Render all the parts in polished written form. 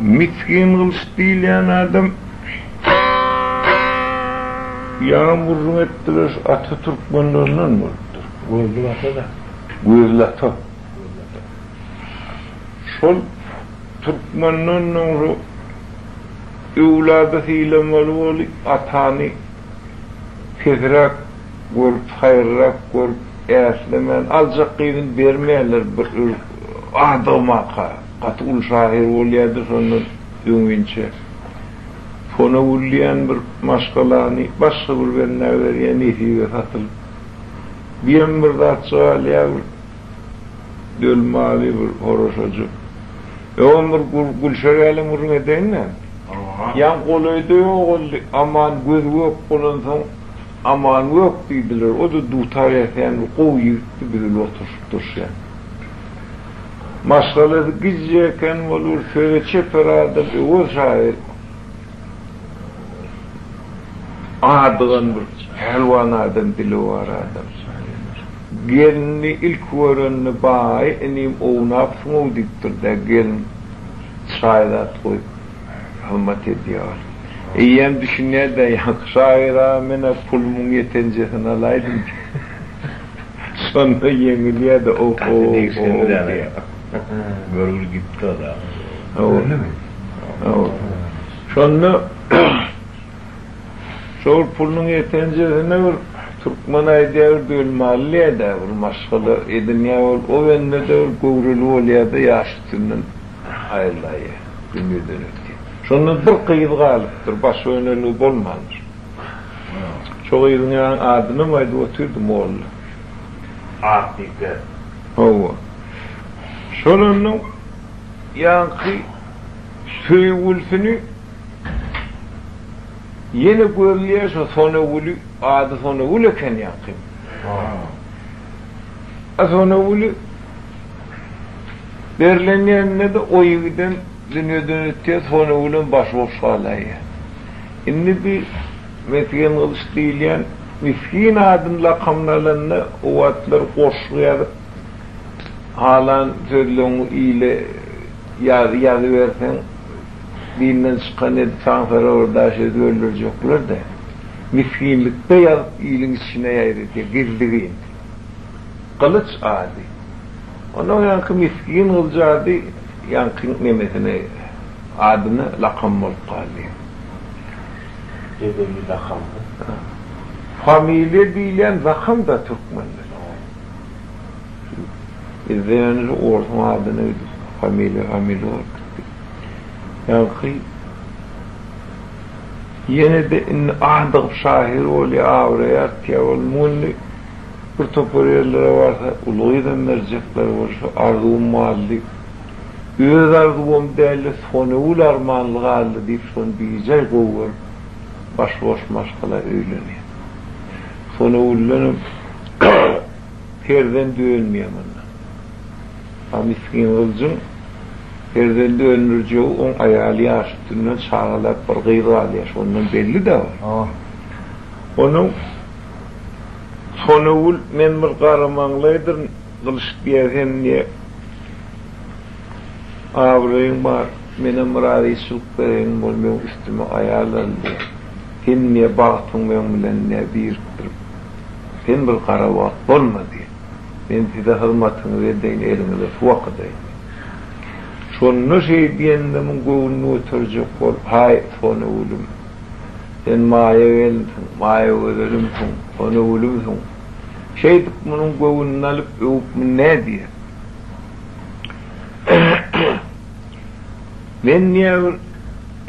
Misgin Gylyç diýilýän adam ýaňam gürrüň etdiler şu ata türkmenlerinden bolupdyr. Gözli ata-da. Gözli ata. Şol türkmenden soňra öwlady sylamaly bolup atany pesräk görüp, haýyrrak görüp, äslemän, aljak gyzyny bermeýärler bir adamaka. Gaty uly şahyr bolýardy şondan öňinçe. Sonagül diýen bir maşgalany başga bir bendä berýär nesibe satylyp. Diýen bir zatjyk alýar bir döl maly bir horaşajyk. Öňem bir Gülşer ýaly gürrüň edeýin-dä. Ýaňy golaýda ýogaldy. Aman gözi gök bolansoň Aman gök diýdiler. O-da dutar ýasaýan bir gowy ýigitdi biz bile oturyşyp durşýan. Maşgalasy gijje eken bolur, söze çeper adam Öwez şahyr adygan bir pälwan adam dilewar adam. Gelnini ilki görende baý inim ownapsyň-ow diýipdir-dä, gelin çaý zat goýup hyzmat edýär. Eýýäm düşünýär-dä ýaňky şahyr aga men-ä pulumyň ýetenjesini alaýdym diýip. Şonda ýeňilýär-de oh-oh diýýär. Görgül gitdi o-da. Öldümi? Hawa. Şonda Şol pulunyň ýetenjesine bir türkmen aýdýar bir dölmaly diýýär-dä, bir maşgala edinýär ol, o bende-de bir göwreli bolýar-da ýaş üstünden aýrylaýýar, dünýeden ötýär. Şondan bir gyz galypdyr, başga önelgi bolmandyr. Şo gyzyň ýaňy adynam aýdyp otyrdy molla. Akbike. Hawa. Şol onuň ýaňky söýgülisini Ýene gözleýär şo Sonagüli, ady Sonagül eken ýaňky. A Sonagüli berlen ýerinde-de o ýigidem dünýeden ötýär, Sonagülem başy boş galaýýar. Indi bi Mesgen Gylyç diýilýän misgin adyny lakamyny alanda o wagtlar goşgy ýazyp halan sözleňi ile ýazyberseň Dinden çykan edip saňsara bir daş edip öldürjekler-de. Misginlikde ýazyp iliň içine ýaýradýar, gizligin. Gylyç ady. Onnoň ýaňky misgin gylyç ady ýaňkyň nemesine, adyna lakam bolup galdy. Edebi lakammy? Familiýa diýilýän lakam-da türkmende. Bizde ýöne şu orsuň adyna gidip familiýa familiýa bolup gitdi. Ýaňky ýene-de indi adygyp şahyr bolýar, abraýy artýar ol. Muny bir topar ýerlere barsa uly gyzam berjekler bolsa arzuwym galdy. Öz arzuwym däldi, Sonagül armanly galdy diýip şony bijaý gowy görüp başboş maşgala öýlenýär. Sonagüldenem Perzent önmeýär munda. A Misgin Gylyjyň perzent öndürjegi oň aýaly ýaş üstünden çagalap bir gyz galýar, şondan belli-dä ol. Onuň Sonagül men bir garamaňlaýdyryn, Gylyç diýýär, sen diýýär, abraýyň bar, menem razyçylyk bereýin, bol meň üstüme aýal al diýýär. Sen diýýär, bagtyň meň bilen diýýär birikdirip. Sen bir gara wagt bolma diýen. Men size hyzmatyňyzy edeýin, eliňize suw akydaýyn diýen. Şonda şeý diýende muň göwnüni göterjek bolup, Haý, Sonagülüm, sen maýa gelinsiň, maýa gözelimsiň, Sonagülümsiň. Şeýdip munuň göwnüni alyp, öwüp muny nädýär? Men diýýär bir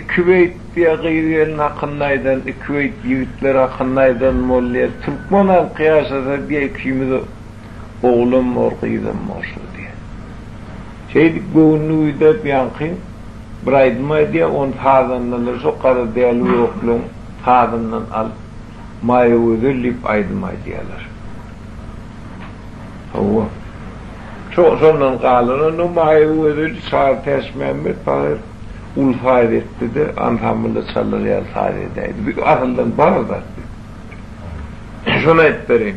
iki beýt diýýär gyz-gelin hakynda aýdan, iki beýt ýigitler hakynda aýdan bol diýýär. Türkmen halky ýaşasa diýýär ikimiz oglam bor, gyzam bor şo diýýär. Şeýdip göwnüni güýdäp ýaňky bir aýdym aýdýar, ony sazandalar şo Garadäli gökleň sazyndan alyp Maýagözel diýip aýdym aýdýarlar. Hawa. Şo şondan galan onda Maýagözel Çary Täçmämmet pahyr uly saz etdi-de, ansamblda çalar ýaly saz edäýdi. Bu asyldan bar zat. Şony aýdyp bereýin.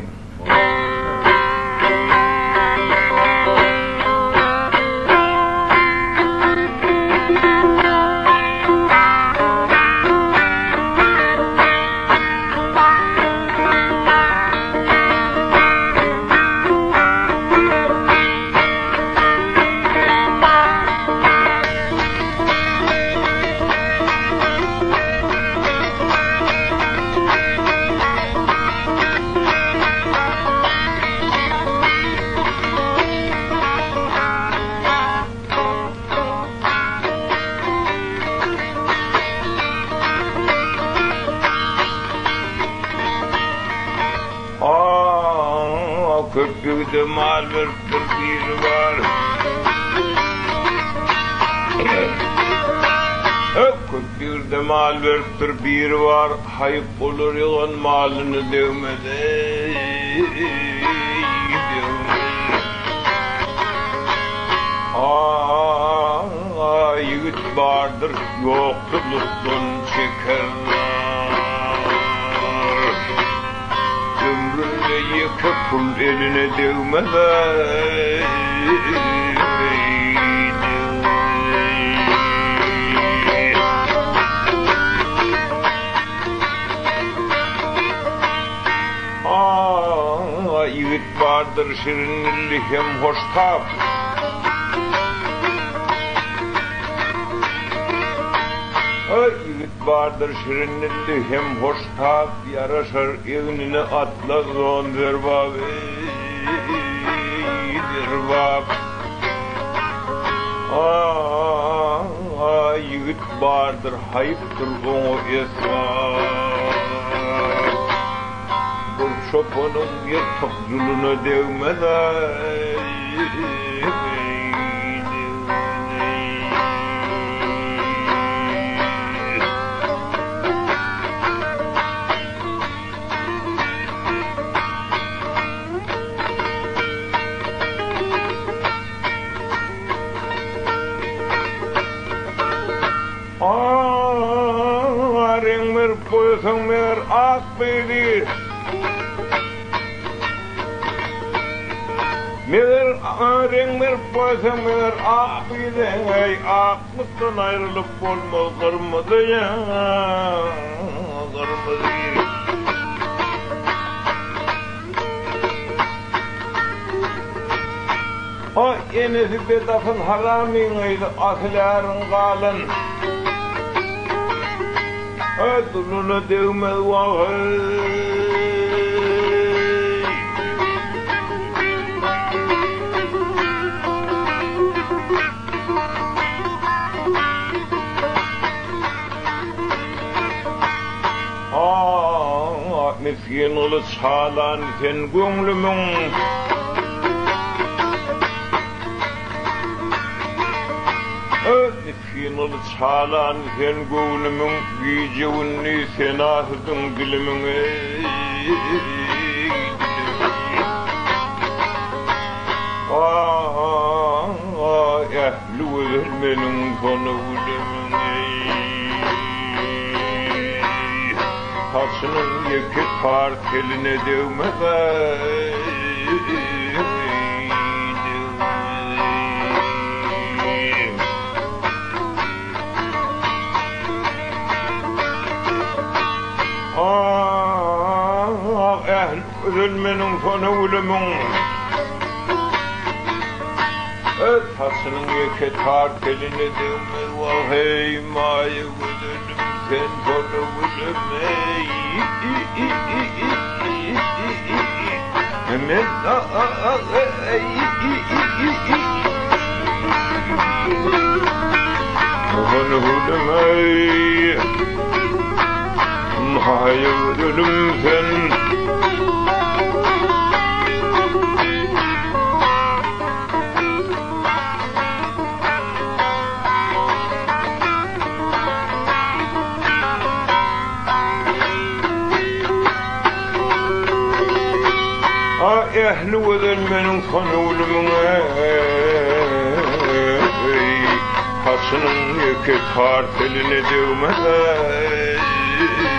Köp ýigide mal beripdir biri bar. Köp ýigide mal beripdir biri bar, Haýyp bolar ýygan malyny degmez eý, degmez. A ýigit bardyr ýoksullukdan çeker zar. Ömründe ýeke pul eline degmez eý, A ýigit bardyr şirin dilli hem hoştap. A ýigit bardyr şirin dilli hem hoştap, Ýaraşar egnine atlas don zerbap, eý, zerbap. A ýigit bardyr haýypdyr oňa esbap. Bir çopanyň ýyrtyk juluna degmez-aý, A reň berip goýasaň meger ak gyzy. Meger reň berip goýasaň meger ak gyzy eý aklykdan aýrylyp bolmaz gyrmyzy gyrmyzy. A enesi bedasyl haramyň gyzy asyl äriň galan. A duluna degmez wah-eý. A misgin gylyç halan sen göňlümiň. A misgin gylyç halan sen göwnümiň, Gije-gündiz senasydyň dilimiň, eý, dilimiň. A ähli gözel meniň sona gülümiň, eý. Saçynyň ýeke tar teline degmez-aý, degmez-eý. Ah, ähli gözel meniň sona gülümiň. Öz saçynyň ýeke tar teline degmez, wah-eý, maýa gözelim, sen sona gülüm, eý, Men Sona gülüm, eý, Maýa gözelim sen. A ähli gözel meniň sonagülümiň eý, Saçynyň ýeke tar teline degmez eý.